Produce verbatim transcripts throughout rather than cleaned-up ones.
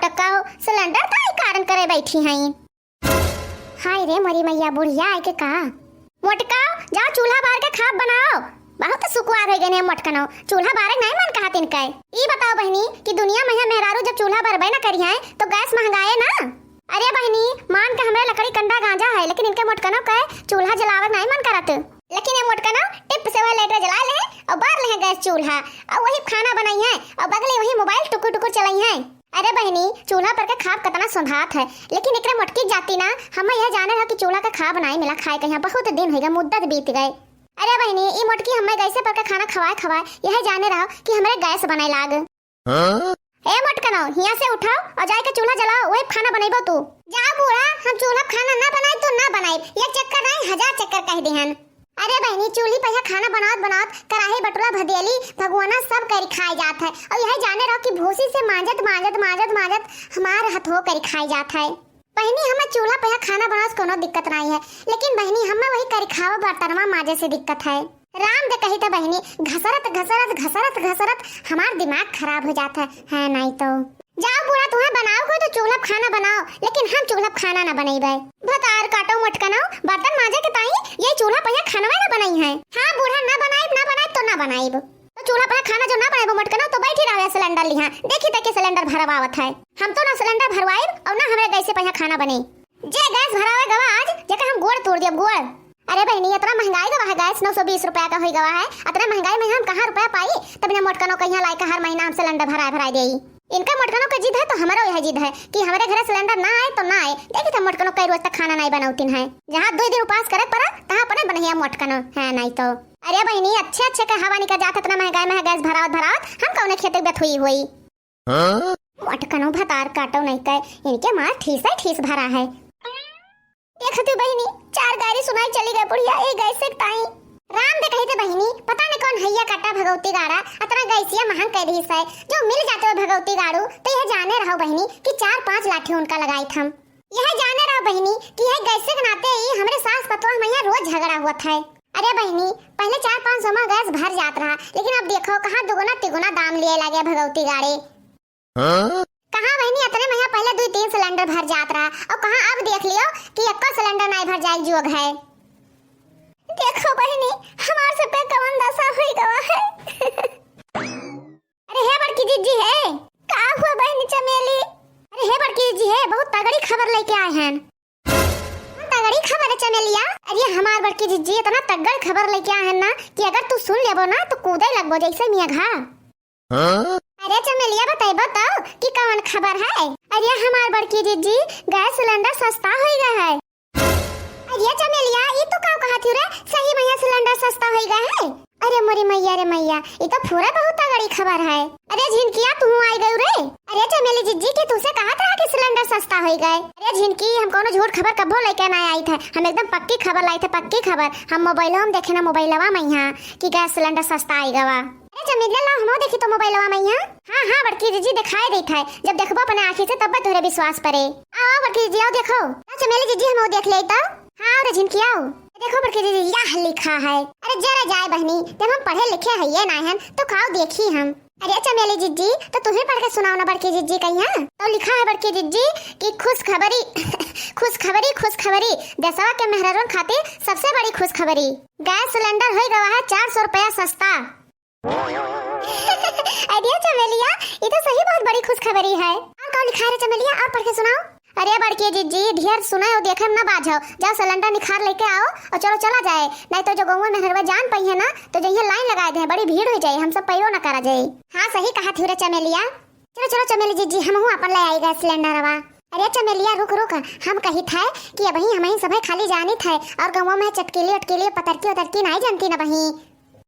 टकाओ सिलेंडर ताई कारण करे बैठी हैं। हाय रे मोरी मैया, बुढ़िया आए के का। मोटकाओ, जाओ चूल्हा बार के खाब बनाओ। बहुत सुकुआर होइ गए हैं मोटकनो, चूल्हा बारे नहीं मन कहा तिनके। ई बताओ बहिनी कि दुनिया में यहाँ मेहरारू जब चूल्हा बरबे न करी हैं तो गैस महंगाए ना। अरे बहिनी, मान के हमरे लकड़ी कंडा गांजा है, लेकिन इनके मोटकनो के चूल्हा जलावे नहीं मन करत। लेकिन ये मोटकनो टिप से वह लाइटर जला ले और बार ले हैं गैस चूल्हा और वही खाना बनाई हैं और बगले वही मोबाइल टुकुर टुकुर चलाई हैं। अरे बहिनी, चूल्हा पर के खाब कतना सोंधात है, लेकिन एकरे मोटकी जाति ना, हमें यह जाने रहा कि चूल्हा का खाब नाई मिला खाए के यहाँ, बहुत दिन होइगा, मुद्दत बीत गए। अरे बहिनी, ई मोटकी हमें गैसे पर के खाना खवाए खवाए यह जाने रहो कि हमरे गैस बने लाग। हाँ? ए मोटकनो, हिया से उठाओ और जाए के चूल्हा जलाओ, वही खाना बनेबो तू। जाओ बूढ़ा, हम चूल्हा खाना ना बनाई तो ना बनाई, एक चक्कर नहीं हजार चक्कर कह दिहन। अरे बहिनी, चूल्ही पर यह खाना बनावत बनावत कराही बटुला भदेली भगवाना सब करी खाए जात है। और यह जाने रहो कि भूसी से मांजत मांजत मांजत मांजत हमार हथो करी खाए जात है। बहिनी, हमें चूल्हा पर यह खाना बनावत कोनो दिक्कत नहीं है, लेकिन बहिनी, हमें वही करी खावा बर्तनवा मांजे से दिक्कत है। राम दे कही तो बहिनी, घसरत घसरत घसरत घसरत हमार दिमाग खराब हो जात है, है नहीं तो। जाओ बूढ़ा, तुम्हें बनाओ हो तो चूल्हा पर खाना बनाओ, लेकिन हम चूल्हा पर खाना ना बनइबे। भतार काटो मोटकनो, बर्तन मांजे के ताई ये चूल्हा पर खानवा ना बनाई है। हाँ बूढ़ा, ना बनाइब, ना बनाइब तो ना बनाइब। तो चूल्हा पर खाना जो ना बनाइब मोटकनो तो बैठी रहो सिलेंडर लिहा, देखी तक के सिलेंडर भरवावत है। हम तो ना सिलेंडर भरवाइब और ना हमरे गैसे पर खाना बने। जे गैस भरावे गवा आज, जेकर हम गोड़ तोड़ दियब, गोड़। अरे बहिनी, इतना महंगाई गवा है, गैस नौ सौ बीस रुपया का होई गवा है। इतना महंगाई में हम कहाँ रुपया पाई? तब इन्हें मोटकनो कहिया लाई का हर महीना हम सिलेंडर भराए भराए देई। इनका मोटकनो का जिद है तो हमरो यह जिद है कि हमरे घरे सिलेंडर ना आए तो ना आए। देखी तो मोटकनो कई रोज तक खाना नहीं बनौतीन है, जहाँ दो दिन उपास करे पड़ा तहाँ अपने बनैया मोटकनो है नहीं तो। अरे बहिनी, अच्छे अच्छे का हवा निकल जात, इतना महंगाई में गैस भरावत भरावत हम कौने खेते बेथुई हुई। हाँ? मोटकनो भतार काटो नहीं कहे, इनके मार ठीस है, ठीस भरा है। देखती बहिनी, चार गारी सुनाई चली गए बुढ़िया, ए गैस से ताई। राम दे कही थे बहिनी, पता नहीं कौन हैया काटा भगवती गाड़ा, अतना गैसिया महंग कह रही है, जो मिल जाते हो भगवती गाड़ू, तो यह जाने रहो बहिनी कि चार पांच लाठी उनका लगाई थम। यह जाने रहो बहिनी कि यह गैस के नाते ही हमरे सास पतोह में यहाँ रोज झगड़ा हुआ था। अरे बहिनी, पहले चार पाँच सौ में गैस भर जात रहा, लेकिन अब देखो कहाँ दुगुना तिगुना दाम लिए लगे भगवती गाड़े। हाँ? कहाँ बहिनी, इतने महीना पहले दुई तीन सिलेंडर भर जात रहा, और कहाँ अब देख लियो कि एको सिलेंडर नहीं भर जाए जोग है। देखो बहिनी, हमार सबके कवन दशा हुई गवा है। अरे हे बड़की जिज्जी है, का हुआ बहिनी चमेली? अरे हे बड़की जिज्जी है, बहुत तगड़ी खबर लेके आए हैं। तगड़ी खबर है चमेलिया। अरे हमार बड़की जिज्जी इतना तगड़ खबर लेके आए हैं ना कि अगर तू सुन लेबो ना तो कूदे लगबो जैसे मेघा। हाँ? अरे चमेलिया, बतैबो तो कि कौन खबर है? अरे हमार बड़की जिज्जी, गैस सिलेंडर सस्ता होई गया है। अरे चमेलिया, ई तू का कहत हू रे? सही में सिलेंडर सस्ता होई गया है? अरे मोरी मैया रे मैया, ई तो पूरा बहुत तगड़ी खबर है। अरे झिनकिया, तू आई गयू रे? अरे चमेली जिज्जी, के तुसे कहत रहा कि सिलेंडर सस्ता होई गए? अरे झिनकी, हम कोनो झूठ खबर कब्बो लेके ना आई थे, हम एकदम पक्की खबर लाई थे, पक्की खबर। हम मोबाइलवा में देखे ना, मोबाइलवा में यहाँ कि गैस सिलेंडर सस्ता आई गवा। अरे चमेलिया, लाओ हमहू देखी तो मोबाइलवा में यहाँ। हाँ, हाँ, बड़की जिज्जी दिखाई देत है, जब देखबो अपने आँखी से तब तोहरे विश्वास पड़े। आओ, आओ बड़की जिज्जी, आओ देखो। आओ चमेली जिज्जी, हमहू देख ले तो। हाँ, अरे झिनकी आओ। देखो बड़की जिज्जी, यह लिखा है। अरे जरा जाए बहनी, जब हम पढ़े लिखे हइये ना हन, तो काव देखी हम। अरे चमेली जिज्जी, तो तुम्हें पढ़ के सुनाओ ना बड़की जिज्जी कहिया। तो लिखा है बड़की जिज्जी कि खुशखबरी, खुशखबरी, खुशखबरी, देशवा के मेहरारून खातिर सबसे बड़ी खुशखबरी। गैस सिलेंडर होई गवा है चार सौ रुपया सस्ता। अरे चमेलिया, ये तो सही बहुत बड़ी खुशखबरी है। और का लिखा है रे चमेलिया, और पढ़ के सुनाओ। अरे बड़की जिज्जी, ढेर सुने और देखे में ना बाझो, जाओ सिलेंडर निखार लेके आओ और चलो चला जाए, नहीं तो जो गौवा में मेहरवा जान पाई है ना तो जइहे लाइन लगाए दे, बड़ी भीड़ हो जाए, हम सब पैरो ना करा जाए। हाँ सही कहा थी रे चमेलिया। चलो चलो चमेली जिज्जी, हमहू अपन ले आई गैस सिलेंडरवा। अरे चमेलिया रुक रुक, हम कही थे कि अबही हमही सभे खाली जानी थे और गौवा में चटकीली उटकीली पतरकी उतरकी नहीं जानती ना बही।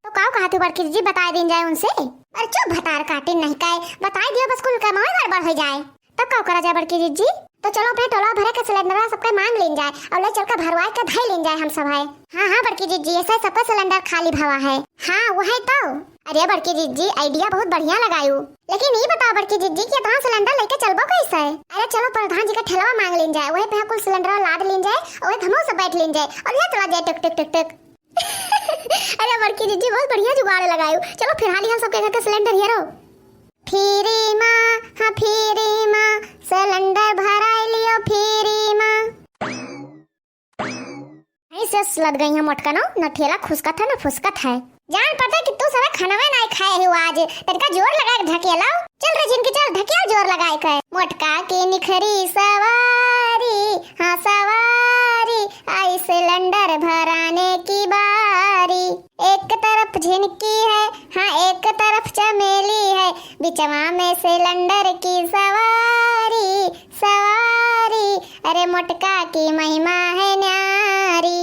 तो काव कहा थी बड़की जिज्जी, बताए दिन जाए उनसे? अरे चुप भतार काटिन नहीं काए, बताए दियो बस कुल कमाई गड़बड़ हो जाए। तब का करा जाए बड़की जिज्जी? तो चलो अपने टोला भरे के सिलेंडर सबके मांग लीन जाए और ले चल के भरवाए के धई लीन जाए हम सब है। हाँ हाँ बड़की जिज्जी, ऐसे सबका सिलेंडर खाली भवा है। हाँ वही तो। अरे बड़की जिज्जी, आइडिया बहुत बढ़िया लगायू, लेकिन ये बताओ बड़की जिज्जी कि इतना सिलेंडर लेके चलबो कैसे? अरे चलो प्रधान जी का ठेलवा मांग लीन जाए, वही पे कुल सिलेंडर लाद लीन जाए और वही हमहू सब बैठ लीन जाए और यहाँ चला जाए टुक टुक टुक टुक। अरे बड़की जिज्जी बहुत बढ़िया जुगाड़ लगायू, चलो फिर हाली हम सबके घर का सिलेंडर हेरो। फ्री मा, हाँ फ्री मा, चस लद गई है मोटका, न ठेला खुसकत है, न फुसकत है। जान पड़ता कि तू सबे खनवे नाई खाए हो आज, तनिका जोर लगाए के ढकेलाओ। चल रे झिनकी, चल ढकेल जोर लगाए के। मोटका की निखरी सवारी, हाँ सवारी, आई सिलेंडर भराने की बारी। एक तरफ झिनकी है, हाँ एक तरफ चमेली है, बिचवा में सिलेंडर की सवारी, सवारी। अरे मोटका की महिमा है न्यारी।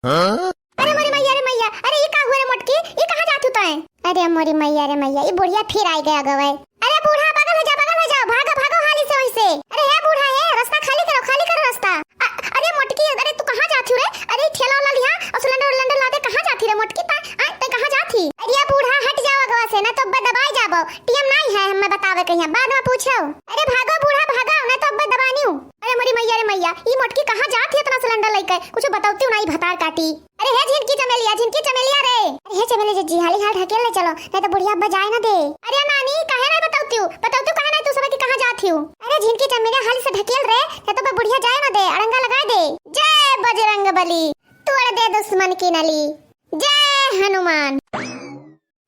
हाँ? अरे मोरी मैया रे मैया, अरे ई का हुआ रे मोटकी, ई कहाँ जात हू तैं? अरे मोरी मैया रे मैया, ई बुढ़िया फिर आई गया गवै। अरे बूढ़ा, बगल हो जा, बगल हो जा, भागो, भागो हाली से वहीं से। अरे हे बूढ़ा, हे रास्ता खाली करो, खाली करो रास्ता। अ-, अरे मोटकी, अरे तू कहाँ जात हू रे? अरे ठेला वाला लिहा और सिलेंडर उलेंडर लादे, कहाँ जात ही रे मोटकी? ता, आ, तैं कहाँ जात ही? अरे बूढ़ा, हट जाओ अगवा से, ना तो अब्बे दबाई जाबो। टीएम नाई है हमें बतावे कहिया, बाद में पूछो। अरे भागो बूढ़ा, भागो, ना तो अब्बे दबानियो। अरे मोरी मैया रे मैया, ई मोटकी कहाँ जात ही इतना सिलेंडर लेके? कुछ बतौती नाई भतार काटी। अरे हे झिनकी चमेलिया, झिनकी चमेलिया रे। अरे हे चमेलिया जिज्जी, हाली हाल ढकेल ले चलो, नहीं तो बुढ़िया अब्बा जाए ना दे। अरे नानी, काहे ना बतौती हूँ? बतौती हूँ काहे ना तू सबे कि कहाँ जात ही हूँ? अरे झिनकी चमेलिया, हाली से ढकेल रे, नहीं तो बुढ़िया जाए ना दे, अड़ंगा लगा दे। जय बजरंग बली, तोड़ दे दुश्मन की नली। जय हनुमान।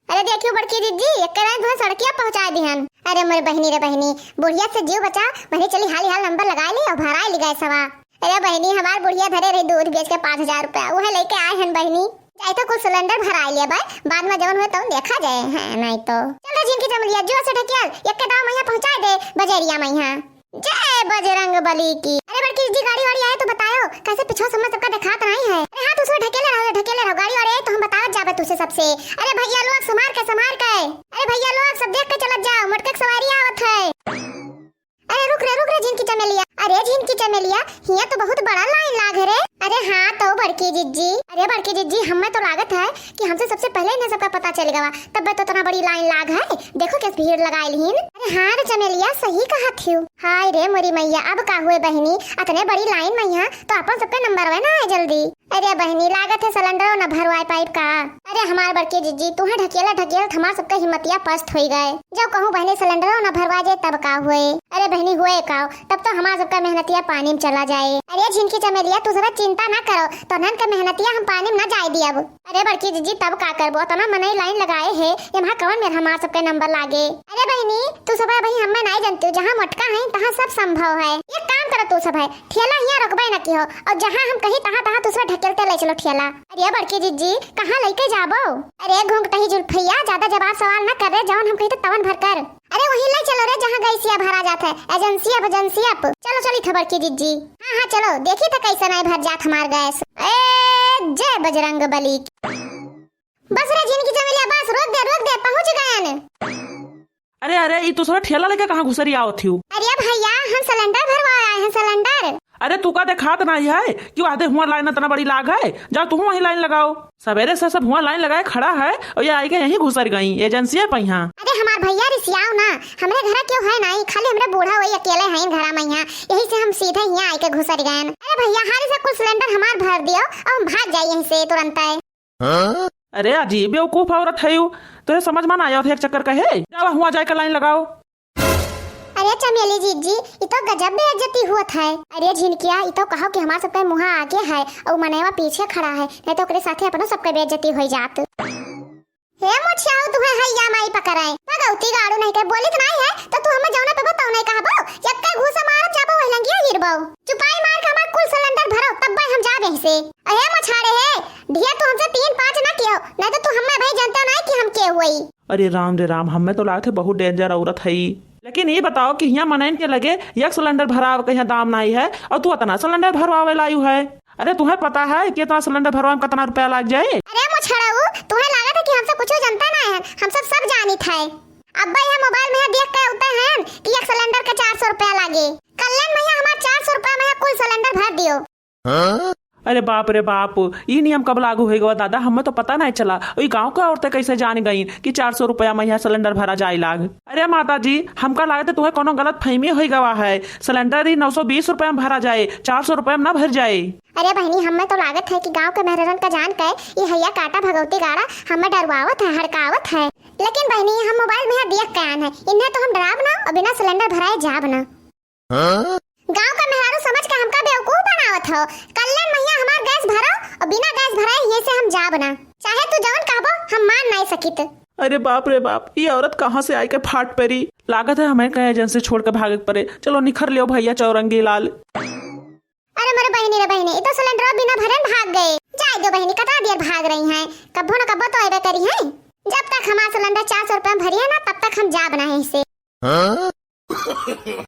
अरे देखियो बड़की जिज्जी, एक रात भर सड़किया पहुँचा दिहन। अरे मोर बहिनी रे बहिनी, बुढ़िया से जीव बचा, बहिनी चली हाली हाल नंबर लगाए ली और भराए ली गैसवा। अरे बहिनी, हमार बुढ़िया धरे रही दूध बेच के पाँच हजार रुपया, उहे लेके आए हन बहिनी। जाए तो कुल सिलेंडर भराए लिया बाय, बाद में जवन हुए तवन देखा जाए, हैं, नहीं तो। चल रे झिनकी चमेलिया, जो से ढकेल, एक के दाव मैया पहुँचाए दे, बजरिया मैया। जय बजरंग बली की। अरे बड़की जिज्जी, गाड़ी वाड़ी आए तो बतायो, कैसे पिछवा समय सबका देखात नहीं है। अरे हाँ, तू सब ढकेले रहो, ढकेले रहो, गाड़ी वाड़ी आए तो हम बतावत जाबे तुसे सबसे। अरे भैया लोग, संभार के, संभार के। अरे भैया लोग, सब देख के चलत जाओ, मोटका के सवारी आवत है। अरे रुक रे, रुक रे, झिनकी चमेलिया। अरे झिनकी चमेलिया, हियाँ तो बहुत बड़ा लाइन लाग है रे। अरे हाँ तो बड़की जिज्जी, अरे बड़की जिज्जी, हमें तो लागत है कि हमसे सबसे पहले इन्हें सबका पता चल गवा, तब तो इतना बड़ी लाइन लाग है। देखो कैसे भीड़ लगाए लीन। अरे हाँ रे चमेलिया, सही कहा थियू। हाय रे मोरी मैया, अब का हुए बहिनी, अतने बड़ी लाइन में यहाँ तो अपन सबके नंबर ना आए जल्दी। अरे बहिनी, लागत है सिलेंडरो न भरवाए पाइब का। अरे हमार बड़की जिज्जी, तू है ढकेला ढकेल, हमार सबका हिम्मतिया पस्त होई गए। जब कहूँ बहिनी सिलेंडरो न भरवा जाए तब का हुए। अरे बहिनी हुए का, तब तो हमार सबका मेहनतिया पानी में चला जाए। अरे झिनकी चमेलिया, तू सब चिंता ना करो, तो नन के मेहनतिया हम पानी में ना जाए दियब। अरे बड़की जिज्जी, तब का करबो, इतना मनई लाइन लगाए है, ये महा कवन मेर हमार सबके नंबर लागे। अरे बहिनी, तू सब भाई हमें नहीं जानती, जहाँ मोटका है तहाँ सब संभव है। एक काम करो तू सब है, ठेला हियाँ रोकबे न किहो, और जहाँ हम कही तहाँ तहाँ तू सब ढकेलते ले चलो ठेला। अरे बड़की जिज्जी, कहाँ लेके जाबो? अरे घुंघटही जुल्फैया, ज्यादा जवाब सवाल ना कर रे, जवन हम कही तो तवन भर कर। अरे वहीं ले चलो रे, जहाँ गैसिया भरा जात है, एजेंसिया, एजेंसिया प। चलो चली थ बड़की जिज्जी। हाँ हाँ चलो, देखी तो कैसे नहीं भर जात हमार गैस। ए जय बजरंग बली की। बस रे झिनकी चमेलिया, बस रोक दे, रोक दे, पहुँच गयन। अरे अरे, ई तू सब ठेला लेके कहाँ घुसरी आवत हियो? अरे भैया, हम सिलेंडर भरवा आए हैं, सिलेंडर। अरे तू का देखात नहीं है कि वादे हुआ लाइन इतना बड़ी लाग है? जाओ तुम वहीं लाइन लगाओ। सवेरे से सब हुआ लाइन लगाए खड़ा है और ये आई के यहीं घुसर गई एजेंसिया पे यहाँ। अरे हमार भैया रिसियाओ ना, हमरे घरा क्यों है नहीं, खाली हमरे बूढ़ा वही अकेले हैं घरा में यहाँ, यही से हम सीधे यहाँ आई के घुसर गए। अरे भैया, हाली से कुल सिलेंडर हमार भर दियो और हम भाग जाए यहीं से तुरंत। हाँ? अरे अजीब बेवकूफ औरत है यू, तोरे समझ में ना आवत है एक चक्कर कहे। जावा हुआ जाए के लाइन लगाओ। अरे चमेली जीजी, ई तो गजब बेइज्जती हुअत है। अरे झिनकिया, ई तो कहो कि हमार सबके मुँहा आगे है और मनवा पीछे खड़ा है, नहीं तो ओकरे साथे अपनो सबके बेइज्जती हो जात। हे मोछियाऊ, तुहे हैया माई पकड़ाए। भगौती गाड़ू नहीं के बोलित नहीं है, तो तू हमें जौना पे बताओ नहीं कहबो, यक्का घूसा मारब चापो वही लंगिया गिरबो। चुपाई मार के हमार कुल सिलेंडर भरो, तब भाई हम जाबे से। अहे मछाड़े हे, ढिया तू हमसे तीन पाँच ना कियो, नहीं तो तू हमें भाई जानते नहीं कि हम के हुई। अरे राम रे राम, हमें तो लागत है बहुत danger औरत है ई। लेकिन ये बताओ कि हियाँ मनइन के लगे एक सिलेंडर भरावे के यहाँ दाम नहीं है और तू इतना सिलेंडर भरवावे लायू है। अरे तुम्हें पता है कि इतना सिलेंडर भरवा में कितना रुपया लाग जाए? अरे मछाड़ू, तुम्हें लागत है कि हमसे कुछ जानता नहीं है, हम सब सब जानित है। अब्बा यहाँ मोबाइल में देख के उते हैं कि एक सिलेंडर के चार सौ रुपया लागे। कल्याण भैया हमार चार सौ रुपया में कुल सिलेंडर भर दियो। अरे बाप रे बाप, ई नियम कब लागू होइ गवा दादा, हमें तो पता नहीं चला। ई गाँव के औरतें कैसे जान गईं कि चार सौ रुपया में यहाँ सिलेंडर भरा जाए लाग? अरे माता जी, हमका लागत है तुम्हें कोनो गलत फहमी होइ गवा है। सिलेंडर ही नौ सौ बीस रुपया में भरा जाए, चार सौ रुपया में ना भर जाए। अरे बहनी, हमें तो लागत है कि गाँव के मेहररन का जान के ई हैया काटा भगौती गाड़ा हमें डरवावत है, हड़कावत है। लेकिन बहनी, हम मोबाइल में देख के आन है, इन्हें तो हम डराब ना और बिना सिलेंडर भराए जाब ना। हाँ? गाँव का मेहरारू समझ के हमका बेवकूफ बनावत हो। कल्याण मैया हमार गैस भरो बिना गैस भराए हियें से हम जाब ना, चाहे तू जवन कहबो, हम मान नाहीं सकित। अरे बाप रे बाप, ई औरत कहाँ से आइके फाट परी? लागत है हमें कहीं एजेंसी छोड़ के भागे के परे। चलो निखर लियो भैया चौरंगी लाल। अरे मोरे बहिनी रे बहिनी, ई तो सिलेंडर बिना भरे भाग गए। जाए दो बहिनी, कतना देर भाग रही हैं, कब्बो न कब्बो तो अइबे करिहैं। जब तक हमार सिलेंडर चार सौ रुपया में भरिहैं ना, तब तक हम जाब ना हियें से।